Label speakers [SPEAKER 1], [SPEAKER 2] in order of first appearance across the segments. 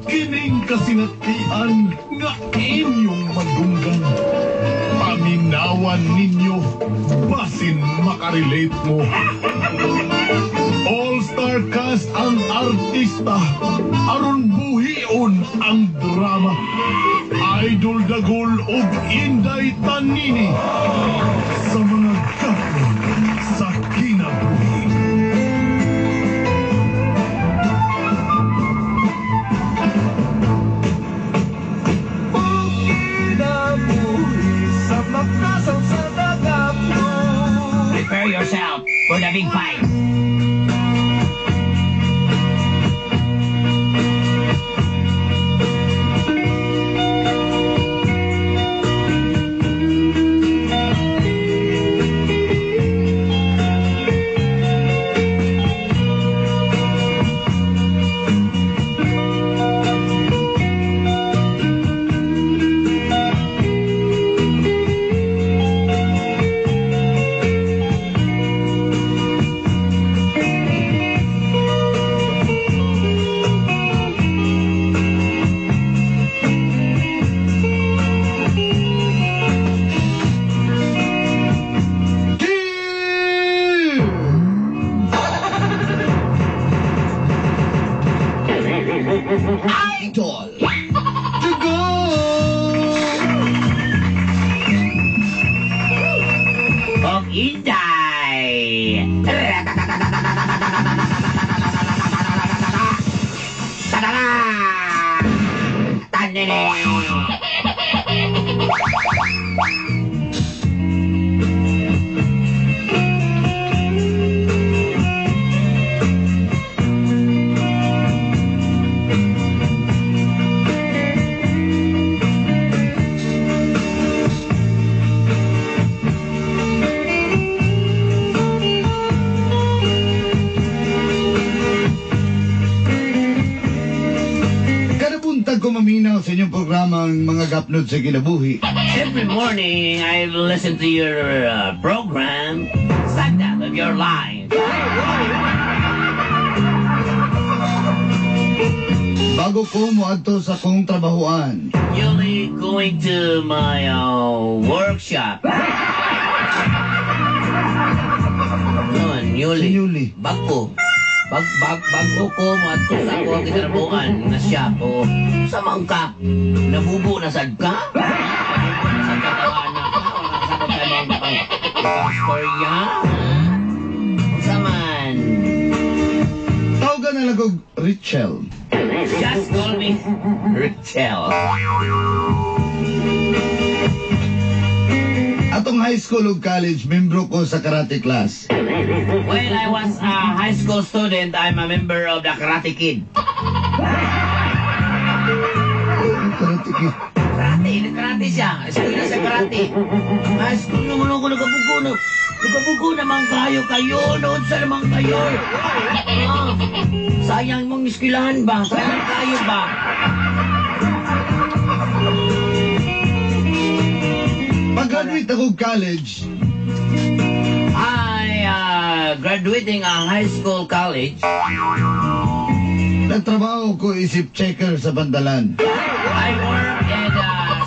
[SPEAKER 1] Kining kasinatian nga inyong madunggan. Paminawan ninyo, basin makarelate mo. All-star cast ang artista, aron buhion ang drama. Idol Dagol ug Inday Tanini sa mga gapon sa kinabuhi.
[SPEAKER 2] Prepare yourself for the big fight.
[SPEAKER 3] Idol to go!
[SPEAKER 2] Og Inday! Tadala! Tanene!
[SPEAKER 3] Kada buntag ko maminaw sa inyong programa ang mga gapnod sa kinabuhi.
[SPEAKER 2] Every morning, I listen to your program, Sagda of Your Life.
[SPEAKER 3] Bago ko moadto sa kong trabahuan,
[SPEAKER 2] Newly going to my workshop. No, newly.
[SPEAKER 3] Si newly.
[SPEAKER 2] Bago. Bago ko moadto sa ako ang gitrabuhan nga shop. O, sa man ka? Nabubo na sad ka? Nabubo na sad ka tawana ka? Wala ka sabot ka nung pang storya? Unsa man?
[SPEAKER 3] Tawagan na lang og Richel.
[SPEAKER 2] Just call me Richel.
[SPEAKER 3] Atong high school ug college, membro ko sa karate class.
[SPEAKER 2] When I was a high school student, I'm a member of the Karate Kid.
[SPEAKER 3] Karate Kid.
[SPEAKER 2] Karate, nagkarate siya. School na sa karate. High school naman ako nagabugo na. Nagabugo naman kayo kayo. Noon sa naman kayo. Ah, sayang mong eskwelahan ba? Sayang kayo ba?
[SPEAKER 3] Pag-graduate ako college,
[SPEAKER 2] I graduating a high school college.
[SPEAKER 3] Nagtrabaho ko isip checker sa Bandalan.
[SPEAKER 2] I work at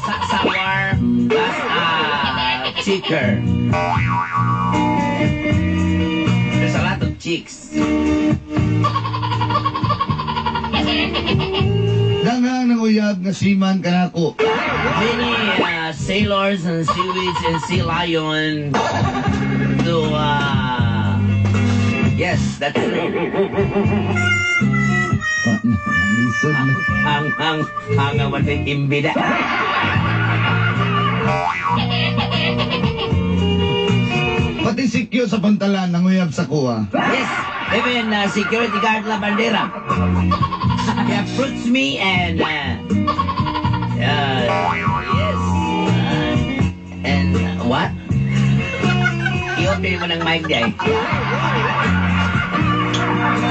[SPEAKER 2] Saksawar as a checker. There's a lot of chicks.
[SPEAKER 3] Danghang nanguyab nga seaman kanako.
[SPEAKER 2] Many sailors and seaweeds and sea lion to yes, that's true.
[SPEAKER 3] Lisod na.
[SPEAKER 2] Hang hang hang ang imbida.
[SPEAKER 3] Pati sikyo sa pantalan nanguyab sa kuha.
[SPEAKER 2] Yes, even security guard La Bandera. He approached me and yes, and what? I-open mo ng mic day.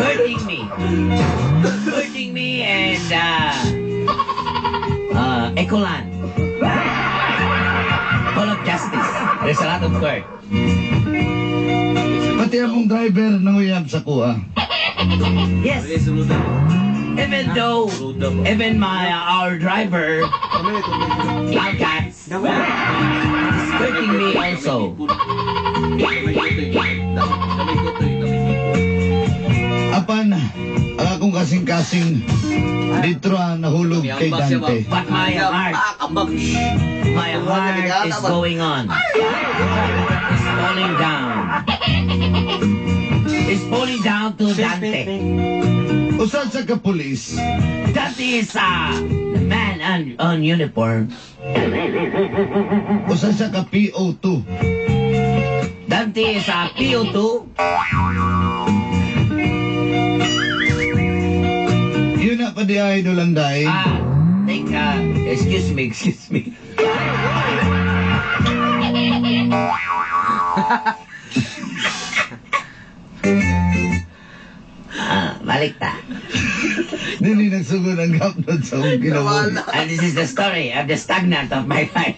[SPEAKER 2] Hurting me. Hurting me and Ecolan. Hall of Justice. There's a lot of court.
[SPEAKER 3] Pati among driver nanguyab sa kuha.
[SPEAKER 2] Yes. Even though, even my our driver, Alcats, is hurting me also.
[SPEAKER 3] Apan, ang akong kasing-kasing dito nahulog kay Dante.
[SPEAKER 2] But my heart is going on. It's falling down. It's falling down to Dante.
[SPEAKER 3] Usa sa kapulis,
[SPEAKER 2] Dante is the man on uniform.
[SPEAKER 3] Usa sa ka PO2.
[SPEAKER 2] Dante is a PO2.
[SPEAKER 3] Yun na pa di Idol Anday.
[SPEAKER 2] Ah, think, excuse me, excuse me. Ah, balik ta.
[SPEAKER 3] Dili nagsugod ang gapnod sa akong kinabuhi.
[SPEAKER 2] And this is the story of the stagnant of my life.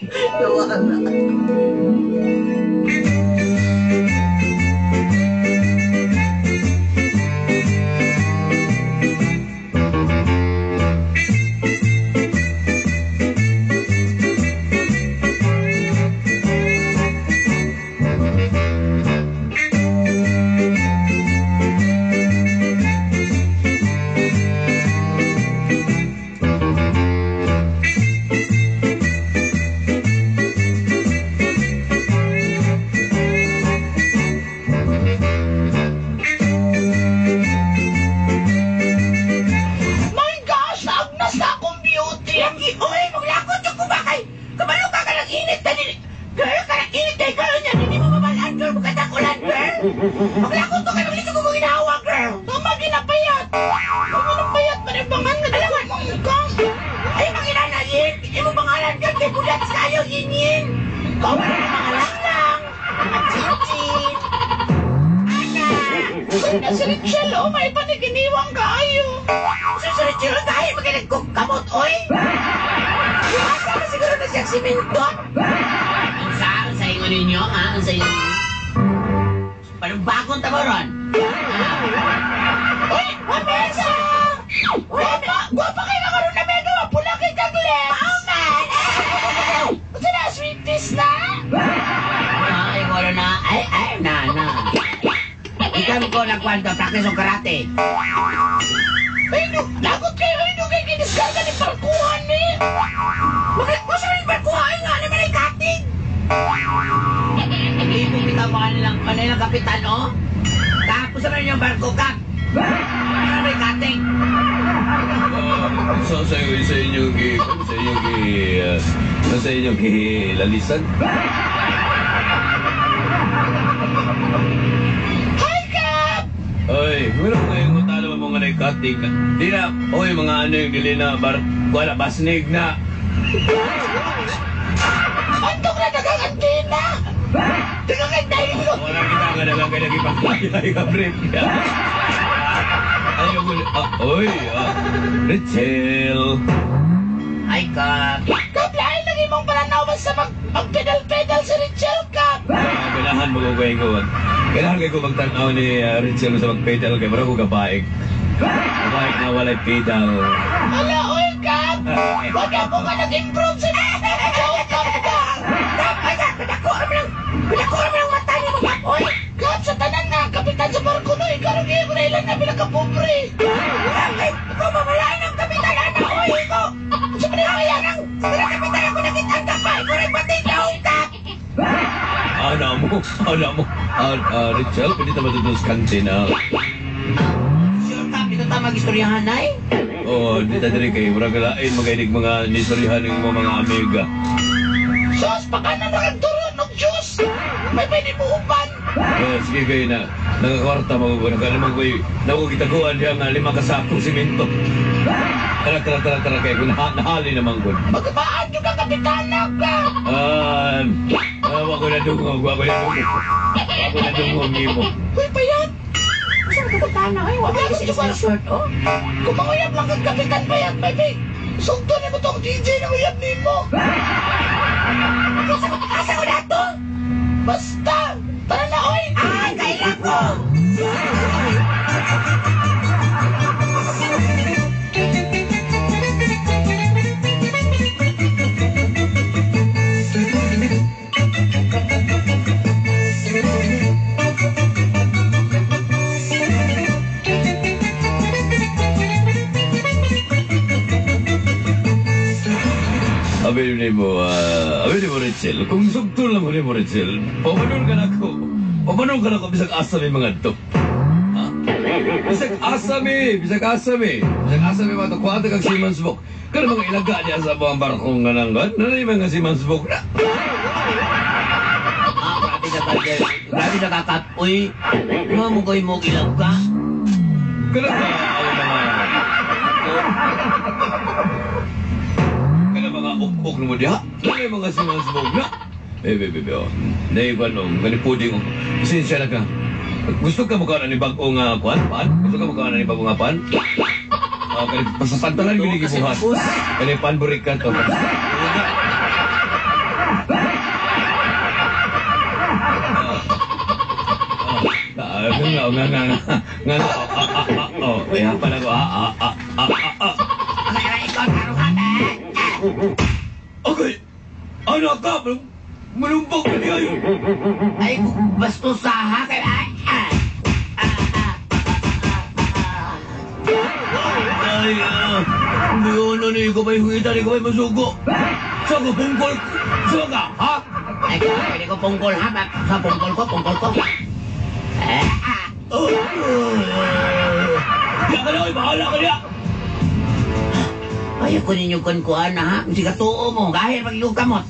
[SPEAKER 2] My gosh! Naagnas na akong beauty! Uy, maglakot yung kumakay! Kabalo ka ka ng init! Dali! Girl, ka ng init kay girl niya! Hindi mo mamalaan, girl! Magandang ulan, girl! Maglakot to kay maglito ko kong ginawa, girl! Tama, ginapayat! Ginapayat! Manibangan nga dalawa mong mukha! Ay, maginanayin! Imo pangalan, girl! Kay Budats kayo, yin-yin! Ikaw ba na mga lang-lang? Mga chin-chin! Ana! Uy, na si Richel, oh! May paniginiwang kaayo! Si Richel, dahil magaling kong kamot, oy! Asa na siguro na siyang simento? Ang sa ingon ninyo, ha? Ang sa ingon ninyo? Parang bagong tabaron. Uy! Mamesa! Guwapa! Guwapa kayo na karoon na mega! Pula kay Kagles! Pauman! Unsa na, sweeties na? Ay, wala na. Ay, ay, na, na. Ikaw ko nagkwento, practice og karate. Ay, no, lagot kayo, ay, no, kay kidiskarga ni barkuhan ni. Bakit mo sa rin barkuhan nga naman ay katig? Naglibog bitaw mo kanilang kapitan, oh. Tapos naman yung barko, kap. Ano may kating?
[SPEAKER 4] So, sa inyong gi sa inyong gi sa inyong gi lalisan.
[SPEAKER 2] Hi, Kap!
[SPEAKER 4] Oy, meron ngayong utalo mo mga nagkating. Di na, oy, mga ano yung dili na bar, wala basnig na.
[SPEAKER 2] Antok na dagang antena! Dagang antena!
[SPEAKER 4] Wala kita nga dagang kay nagipakaya ka brief. Ayaw ko, oy, Rachel.
[SPEAKER 2] Hi, Kap. Kap, lain lang imong pananaw basta magpedal-pedal si Rachel, Kap.
[SPEAKER 4] Kailangan mo ko kayo ko. Kailangan kayo magtanaw ni Rachel sa magpedal kay mura ko kapaig. Kapaig na walay pedal.
[SPEAKER 2] Ala, oy, Kap! Wag ako ka nag-improve sa Rachel, Kap, Kap! Kap, ay, Kap, kadako naman ang mata ni mo, Kap, oy! Kap, sa tanan nga, kapitan sa barko no, ikaw rin kayo na ilan na pinakapobre. Ay, ikaw mamalaan ang kapitan, ana, oy, ikaw! Sa pananaw ang kapitan ako nakita ang kapay, ikaw rin pati daw, Kap!
[SPEAKER 4] Ana mo, ana mo. Rachel, pwede naman dito sa kantina.
[SPEAKER 2] Sure, Kap, dito ta mag-istoryahan, ay?
[SPEAKER 4] Oo, dito diri kay murag lain magainig mga nistoryahan ng mga amiga.
[SPEAKER 2] Sus, baka na nakagturon og juice! May pwede mo uban!
[SPEAKER 4] Sige kayo na, nakakwarta maguguna ka naman ko'y nakukitaguan diya nga 5 ka sakong simento. Tara, tara, tara, tara kayo, kung nahali naman ko.
[SPEAKER 2] Magabaan yung kakapitana ka!
[SPEAKER 4] Wako na dungog, wako na dungog. Wako na dungog, imo.
[SPEAKER 2] Uy, payat! Saan kapitana? Ay, wala kasi siya short, oh. Kung manguyab lang kang kapitan, payat, baby! Sugto ni mo tong DJ na uyab ni mo! Asa ko na to? Basta! Tara na, oy! Ay, kailan ko!
[SPEAKER 4] Abi ni mo, Rachel, kung sugtol lang ko ni mo, Rachel, pamanong ka na ako. Pamanong ka na ako, bisag asa may mga to. Ha? Bisag asa mi, bisag asa mi. Bisag asa mi mga to, kuwata kag seaman's book. Kana mga ilaga niya sa mga barkong nga nanggan, nanay mga seaman's book na.
[SPEAKER 2] Ah, grabe na ka, grabe na kakapoy. Nga mo ko'y mo ilag ka.
[SPEAKER 4] Kana ba ang mga kana mga ok-ok na mo diha? Nanay mga seaman's book na. Eh, bebe, bebe, oh. Naiwan, oh. Gani puding, oh. Pasensya na ka. Gusto ka mukha na ni bago nga kwan, pan? Gusto ka mukha na ni bago nga pan? Oh, kani pasasantalan gini gibuhat. Kani pan burikan to. Ah, nga nga nga nga nga oh, eh pa na ko ah ah ah ah ah.
[SPEAKER 2] Ay, ikaw, tarong ate.
[SPEAKER 4] Okay. Ano ka? Malumbog ka niya yun.
[SPEAKER 2] Ay, bastos sa ha. Kaya, ay, ah. Ah, ah, ah, ah.
[SPEAKER 4] Ay, hindi ko ano ni ko may hungita, ni ko may masugo. Sa ko pungkol, sa ka, ha?
[SPEAKER 2] Ay, pwede ko pungkol ha. Sa pungkol ko, pungkol ko. Eh, ah.
[SPEAKER 4] Oh, ya ka na, oy, bahala ka niya.
[SPEAKER 2] Ayaw ko ninyo kunkuan na ha. Sige, tuo mo. Kahit mag-ilog kamot.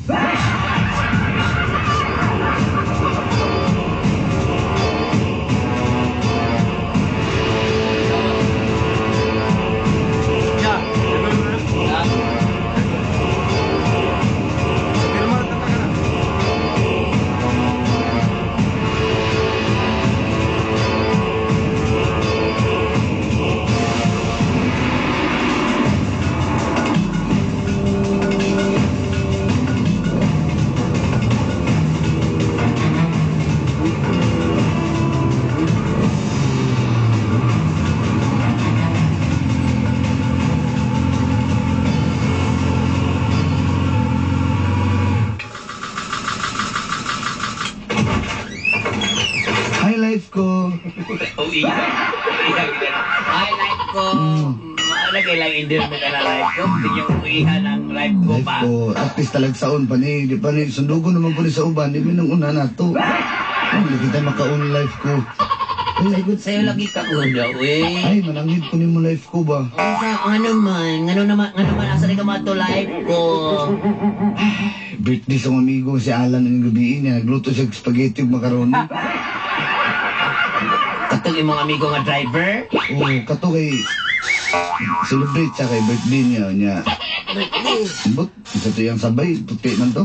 [SPEAKER 3] Hi, life ko.
[SPEAKER 2] Oh, iya. Iya, Ay, life ko. Lagay lang endearment na life ko. Yung uihan ng life ko
[SPEAKER 3] Life
[SPEAKER 2] pa.
[SPEAKER 3] ko, at least talagsaon pa ni. Di pa ni, sundugo naman ko ni sa uban. Di mi nung una na to. Ay, hindi kita makaon life ko. Ay,
[SPEAKER 2] Sa'yo lagi ka kundo, eh.
[SPEAKER 3] ay, mananghid ko ni mo life ko ba?
[SPEAKER 2] Ano man, ano naman, ano naman, asa rin ka mga to life ko.
[SPEAKER 3] Birthday sa amigo si Alan ng gabi niya. Nagluto siya og spaghetti ug macaroni.
[SPEAKER 2] Katong imong amigo nga driver.
[SPEAKER 3] Oh, kato kay celebrate siya kay birthday niya niya. Ambot, isa to yung sabay, puti man to.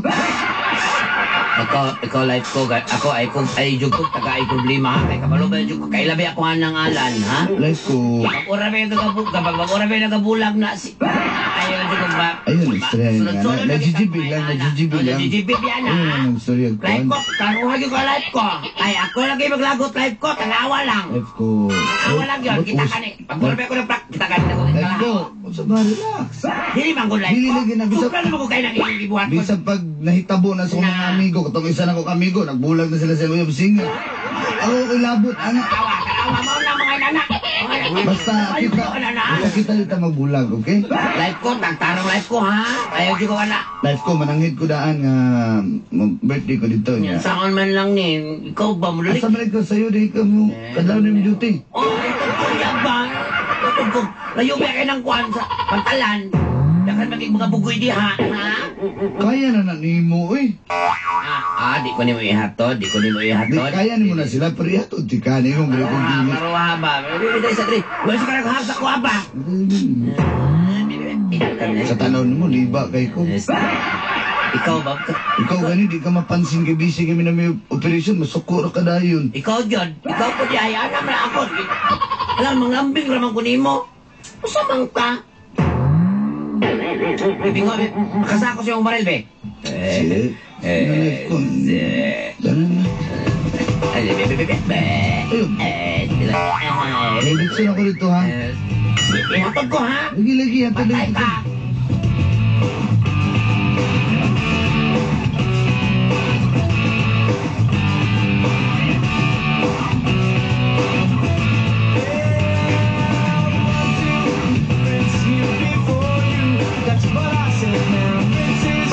[SPEAKER 2] Ako, ikaw life ko, ako ay kung ay jud ko taga ay problema ha, kay kabalo ba jud ko kay labi ako ng Alan ha.
[SPEAKER 3] Life ko,
[SPEAKER 2] Pag ora ba nagabulag, pag ora ba nagabulag na si ayaw jud ko ba.
[SPEAKER 3] Ayun, istorya yun nga.
[SPEAKER 2] Sunod-sunod lagi
[SPEAKER 3] Nag-GGB
[SPEAKER 2] sa
[SPEAKER 3] lang,
[SPEAKER 2] kumain,
[SPEAKER 3] nag-GGB
[SPEAKER 2] ana.
[SPEAKER 3] lang.
[SPEAKER 2] Nag-GGB yan, ha?
[SPEAKER 3] Ayun, ang istorya ko.
[SPEAKER 2] Life ko, karuha gyud ko life ko. Ay ako lagi maglagot life ko, tanawa lang.
[SPEAKER 3] Life ko.
[SPEAKER 2] Tanawa lang yun,
[SPEAKER 3] Ambot,
[SPEAKER 2] kita
[SPEAKER 3] us-
[SPEAKER 2] ka ni. Pag ora ba ako ng kita ka ni.
[SPEAKER 3] Life ko, unsa ba, relax.
[SPEAKER 2] Dili man ko life
[SPEAKER 3] Dili
[SPEAKER 2] ko.
[SPEAKER 3] lagi na, bisag-
[SPEAKER 2] Sobra naman ko kayo nang iyong gibuhat ko.
[SPEAKER 3] Bisag pag nahitabo na sa akong mga
[SPEAKER 2] Na.
[SPEAKER 3] amigo, katong isa na ko amigo, nagbulag na sila sa uyab singer. Ako ko'y labot, ana.
[SPEAKER 2] Tawa, tanawa mo na mga inana.
[SPEAKER 3] Basta
[SPEAKER 2] Ayaw
[SPEAKER 3] kita,
[SPEAKER 2] ko na na.
[SPEAKER 3] basta kita dito magbulag, okay?
[SPEAKER 2] Life ko, tagtarong life ko ha. Ayaw ko ana.
[SPEAKER 3] Life ko, mananghid ko daan nga birthday ko dito niya.
[SPEAKER 2] Saan man lang ni, ikaw ba mo
[SPEAKER 3] Asa man ko sa'yo, di ka mo, kadlaw ni duty.
[SPEAKER 2] Oh, ito ko yan ba? Ito ko, layo ba kayo ng kuwan sa pantalan? Dakan maging mga bugoy di ha, ha?
[SPEAKER 3] Kaya na na nimo, uy.
[SPEAKER 2] Ah, ah, di ko nimo ihatod, di ko nimo
[SPEAKER 3] Di,
[SPEAKER 2] ihatod.
[SPEAKER 3] kaya nimo na sila, pero ihatod di ka nimo, kung
[SPEAKER 2] Karuha,
[SPEAKER 3] dili.
[SPEAKER 2] karuha ba? Bibigay sa tri. Wala sa karang sa kuha ba?
[SPEAKER 3] Sa tanaw nimo, liba kay ko.
[SPEAKER 2] Ikaw ba?
[SPEAKER 3] Ikaw gani, di ka mapansin kay busy kami na may operation, masuko ra ka dayon.
[SPEAKER 2] Ikaw, John. Ikaw po di ay alam na ako. Alam, manglambing raman ko nimo. Usa man ka? Bibi ko, makasako siyang baril, be.
[SPEAKER 3] Shit. Ano life ko? Ganun na.
[SPEAKER 2] Ay, be, be, be, be, be.
[SPEAKER 3] Ayun.
[SPEAKER 2] Eh, sila.
[SPEAKER 3] May litson ako dito, ha?
[SPEAKER 2] Eh, ihatod ko, ha?
[SPEAKER 3] Lagi, lagi, hatod
[SPEAKER 2] Patay
[SPEAKER 3] lagi.
[SPEAKER 2] ka.
[SPEAKER 5] Prince here before you. That's what I said now. Prince is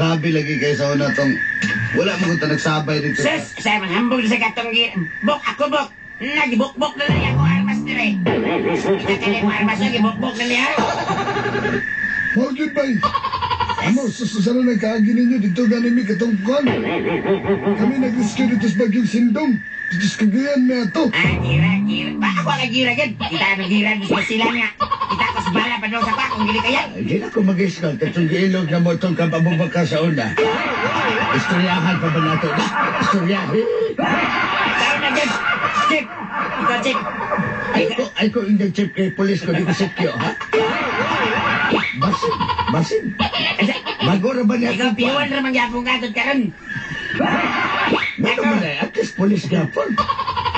[SPEAKER 3] Grabe lagi kay sa una tong wala mo ta nagsabay dito.
[SPEAKER 2] Sus, sa manghambog sa katong bok ako bok. Nagibukbok na lang ako armas dire. Kita kaya mo armas gibukbok na niya.
[SPEAKER 1] Mao gyud bay. Amo sususaran nagkaagi ninyo dito gani mi katong kuan. Kami nag-rescue dito sa Bagyong Sindong. Dito sa Cagayan mi ato.
[SPEAKER 2] Ah, gira, gira. Ba, ako ang gira gid. Kita ang gira sa sila nga. Kita ko sa bala pa daw sa pa kung gili kayan.
[SPEAKER 3] Hindi na ko mag-iskal. Katong giilog na mo itong kapabubaka sa una. Istoryahan pa ba nato? Istoryahin.
[SPEAKER 2] Tao na gid. Chip. Ikaw, Chip.
[SPEAKER 3] Ay ko hindi chip kay polis ko. Di ko sikyo, ha? Basin, basin. Bago ra ba niya?
[SPEAKER 2] Ikaw, piwan ra mangyapong katod karon.
[SPEAKER 3] Bago ba na? At least polis gapon.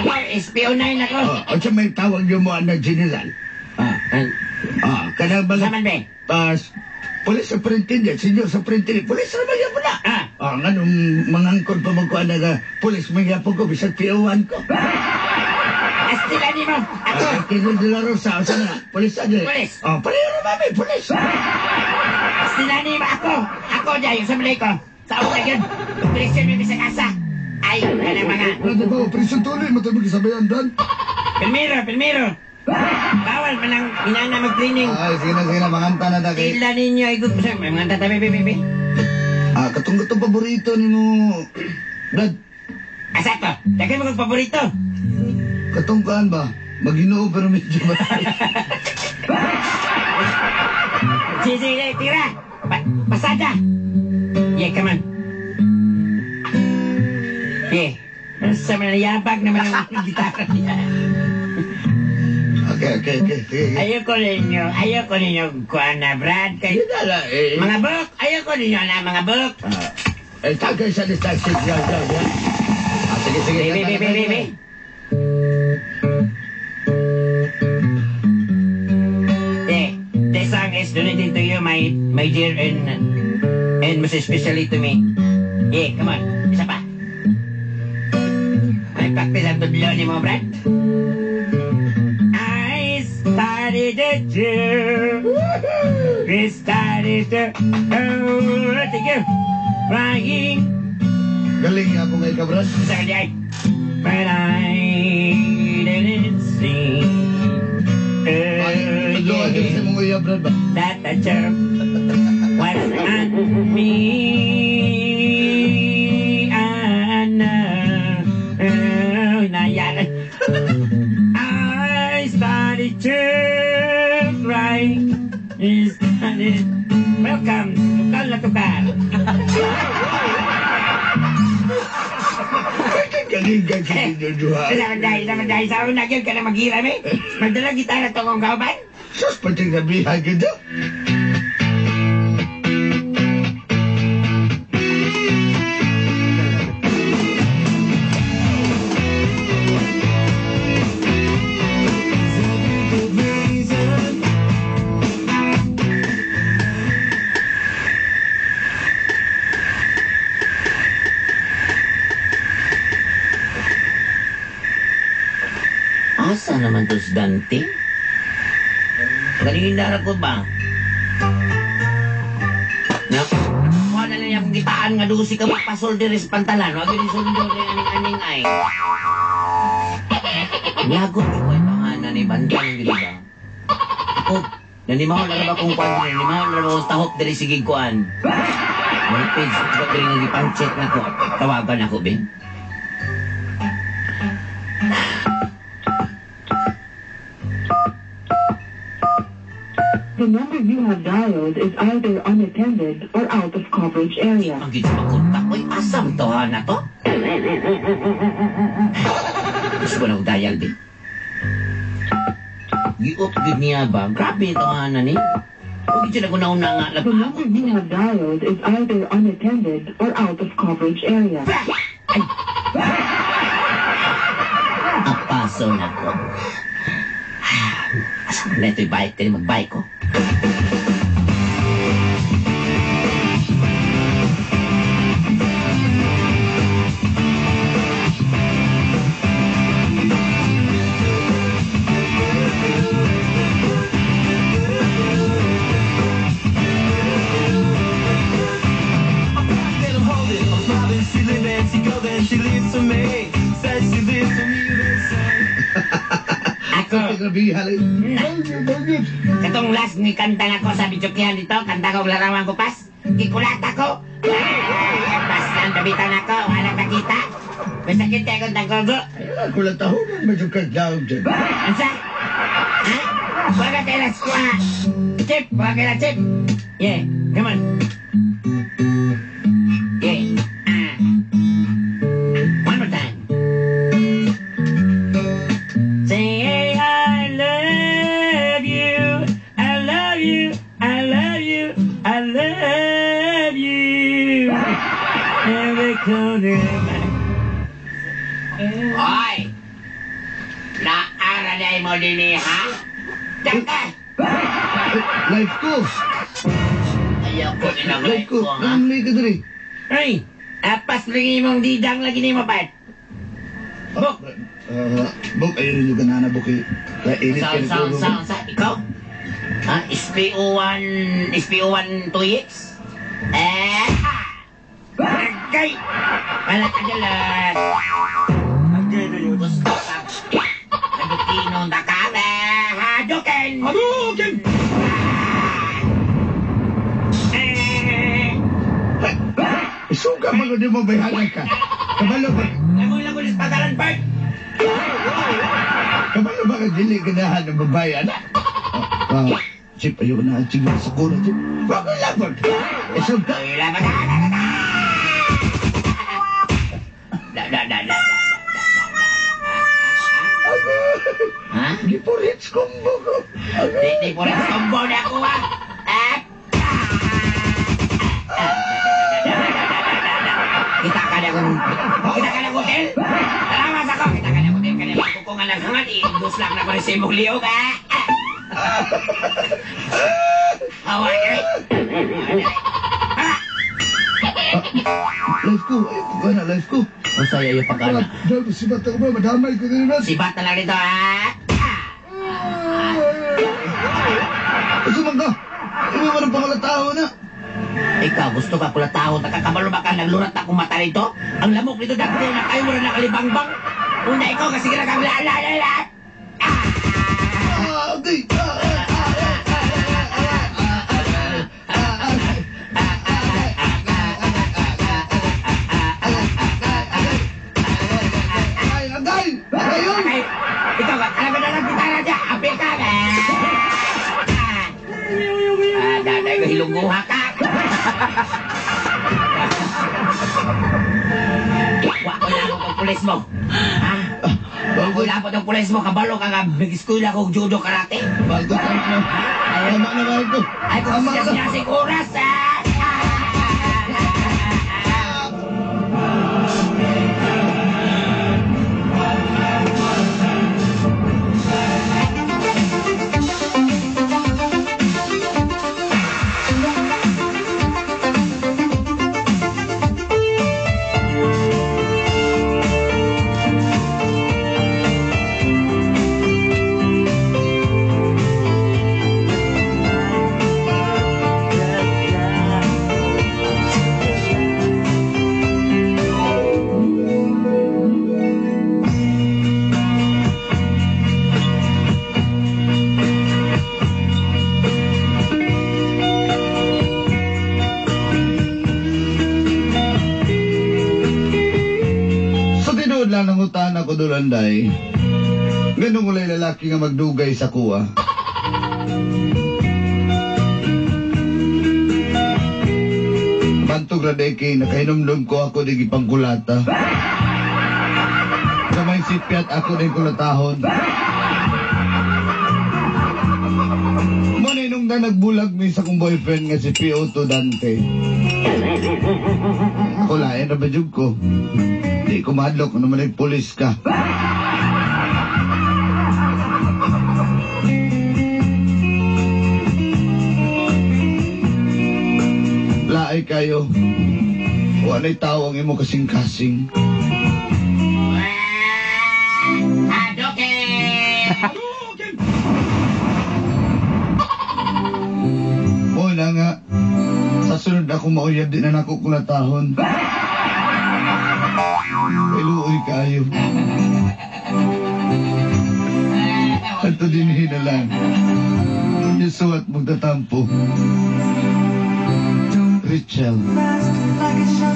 [SPEAKER 2] Ako, SPO9 ako.
[SPEAKER 3] Oh, o siya may tawag yung mo na general. Ah, ah, kanang mga...
[SPEAKER 2] Saman be?
[SPEAKER 3] Police superintendent, senior superintendent, police ra magyapon na.
[SPEAKER 2] Ah.
[SPEAKER 3] Ah, nganong mangangkon pa magkuan na police magyapon ko, bisag PO1 ko.
[SPEAKER 2] Astila ni mo. Ako.
[SPEAKER 3] Ah, Kino de la Rosa, asa na? Police na.
[SPEAKER 2] Police.
[SPEAKER 3] Oh, pareho ra mami, police.
[SPEAKER 2] Astila ni mo ako. Ako dyan, yung sa malay ko. Sa una yun. Operation may bisag asa. Ay, kanang mga...
[SPEAKER 1] Brad, di ba? Operation tuloy, matay magkasabayan, Brad.
[SPEAKER 2] Primero, primero. Bawal man ang inana mag-training.
[SPEAKER 3] Ay, sige na, manganta na ta kay.
[SPEAKER 2] Tila ninyo, igot mo siya. May mga tatabi, baby, baby.
[SPEAKER 3] Ah, katong katong paborito nimo. Brad,
[SPEAKER 2] Asa to? Daghan mo kong paborito.
[SPEAKER 3] katong kaan ba? Maginoo pero medyo matay.
[SPEAKER 2] Sige, sige, tira. Pasada. Yeah, come on. Yeah. Sa manayabag naman ang gitara niya.
[SPEAKER 3] Okay. Sige, sige.
[SPEAKER 2] Ayoko ninyo kuan na, Brad. Kay,
[SPEAKER 3] Hindi na lang, eh.
[SPEAKER 2] mga bok, ayoko ninyo na mga bok.
[SPEAKER 3] Ah, eh, tagay sa taxi. Yo, yo, yo. Ah, sige, sige.
[SPEAKER 2] Baby, baby, baby, baby. Yeah, this song is donated to you, my dear, and most especially to me. Yeah, come on. Isa pa. May practice ang tudlo ni mo, Brad. I started to do. We started to. Oh, thank you. Crying.
[SPEAKER 3] Galing nga po ngay ka, Brad.
[SPEAKER 2] Sa kanya. But I didn't see.
[SPEAKER 3] Ay, tudloan din sa mong iya, Brad ba?
[SPEAKER 2] That the church was on me. Anna. Oh, nayan. I started to cry. Started. Welcome, Tukal na Tukal.
[SPEAKER 3] Galing ka sa inyo, duha.
[SPEAKER 2] Salamat dahil sa una yun ka na maghiram eh. Magdala gitara to kong kauban.
[SPEAKER 3] Sus, pati nabihan ka daw.
[SPEAKER 2] Asa naman to si Dante? Kanina ra ko ba? Nakuha na lang niya akong gitaan nga dusi ka magpasol diri sa pantalan. Wag yun sundo ni aning-aning ay. Lagot ko ay pangana ni Bantang dili ba? Ako, nanimahol na ba kung kuan diri? Nanimahol na ba kung tahop diri sige kuan? Mga page, ba diri nga gipancheck na ko? Tawagan ako, Ben.
[SPEAKER 5] The number you have dialed is either unattended or out of coverage area.
[SPEAKER 2] Ang gid makontak oy, asam to ha na to? Gusto ko na og dial din. Giop gid niya ba? Grabe ito ha na ni. O gid siya naguna-una nga
[SPEAKER 5] The number you have dialed is either unattended or out of coverage area.
[SPEAKER 2] Ay! Apaso na ko. Asa na ito'y bike? Kaya mag-bike ko.
[SPEAKER 6] Then she leaves for me. Says she lives for me, they say.
[SPEAKER 2] Ako,
[SPEAKER 3] Grabe, halay.
[SPEAKER 1] Bagyo, bagyo.
[SPEAKER 2] Katong last ni kanta na ko sa bidyokyan dito, kanta ko larawan ko pas. Gikulata ko. Pas lang dabitan ako, wala nakita. May sakit tayo kong tangkogo.
[SPEAKER 3] Ako lang tahunan, medyo kagdaog dyan.
[SPEAKER 2] Ansa? Ha? Wala kayo na skuha. Chip, wala kayo na chip. Yeah, come on. Yeah. Ah. One more time. Say I love you, I love you, I love you, I love you. Every corner of my. Oy! Naara na mo din ha? Diyan ka!
[SPEAKER 3] Life ko.
[SPEAKER 2] Ayaw ko din ang
[SPEAKER 3] Life
[SPEAKER 2] life
[SPEAKER 3] ko.
[SPEAKER 2] ko, ha?
[SPEAKER 3] Namli ka diri.
[SPEAKER 2] Ay! Apas lagi mong didang lagi ni mo, Pat. Buk!
[SPEAKER 3] Buk, ayun yung ganana, Buk. Eh. Init
[SPEAKER 2] Sa,
[SPEAKER 3] ka
[SPEAKER 2] sa,
[SPEAKER 3] nito,
[SPEAKER 2] sa,
[SPEAKER 3] Buk.
[SPEAKER 2] sa, ikaw? Ha? SPO1, SPO1 2X? Eh, ha! Agay! Wala ka dyan. Gusto ka. Hadukinon ta ka. Hadukin!
[SPEAKER 4] Hadouken!
[SPEAKER 2] Eh!
[SPEAKER 3] Isuga mo di mo bayhanan ka. Kabalo ba?
[SPEAKER 2] Langoy-langoy sa pagalan, Bart!
[SPEAKER 3] Kabalo ba ka dili ganahan ng babae, anak? Ah, Chip, ayoko na. Chip, sa kura, Chip. Wag mo lang, Bart. Isuga.
[SPEAKER 2] Ay, laban na, na, na, na! Da, da, da, da, da, da, da, da. Ha?
[SPEAKER 3] Gipurits combo ko.
[SPEAKER 2] Di, di po rin combo na ako, ha? Ah! Kita ka na kung. Kita ka na hotel? Salamat ako! Kita ka na hotel. Kaya magkukungan ng hangat. I-indus lang na ko rin sa imong liog, ha? Hawa, eh? Ha?
[SPEAKER 3] Life ko. Ayoko ka na, life ko.
[SPEAKER 2] Usay ayo pagkana.
[SPEAKER 1] Dahil sibat ako ba, madamay ko din ba?
[SPEAKER 2] Sibat na lang dito, ha?
[SPEAKER 3] Asa man ka? Iba man ang pangalatao na.
[SPEAKER 2] Ikaw, gusto ka kulatao, nakakabalo ba ka, naglurat akong mata rito? Ang lamok nito, dagko na kayo, wala nakalibangbang. Una ikaw, kasi kira kang la la la la.
[SPEAKER 3] Ah, okay. Ah, ah, ah, ah, ah, ah. Ay, agay! Agay yun!
[SPEAKER 2] Ay, ikaw, alam mo na lang gitara dyan, apil ka. Ah, ah, daday ko hilungguha ka. Wa ko lang ang pulis mo. Ha? Wa ko lang ang pulis mo, kabalo ka nga, nag-eskwela ko judo karate.
[SPEAKER 3] Bago, tama na. Tama na, bago.
[SPEAKER 2] Ay, kung
[SPEAKER 3] Tama
[SPEAKER 2] siya
[SPEAKER 3] na.
[SPEAKER 2] siya si oras, ah!
[SPEAKER 3] Sa tinuod lang ng utana ko dulanday, ganun kulay lalaki nga magdugay sa kuwa. Bantog ra day kay nakahinumdum ko ako di gipangkulata. Sa may sipyat ako di kulatahon. Mo na nung na nagbulag mi sa kong boyfriend nga si P.O. Dante. Ako lain ra ba jud ko. Di ko mahadlok ano man pulis ka. Laay kayo. Wala'y tao ang imo kasing-kasing.
[SPEAKER 2] Hadoken!
[SPEAKER 3] Muna nga, sa sunod ako mauyab di na nako kulatahon. Kay luoy kaayo. Ato din na lang. Unya suwat magtatampo. Rachel.
[SPEAKER 6] Fast like a shot.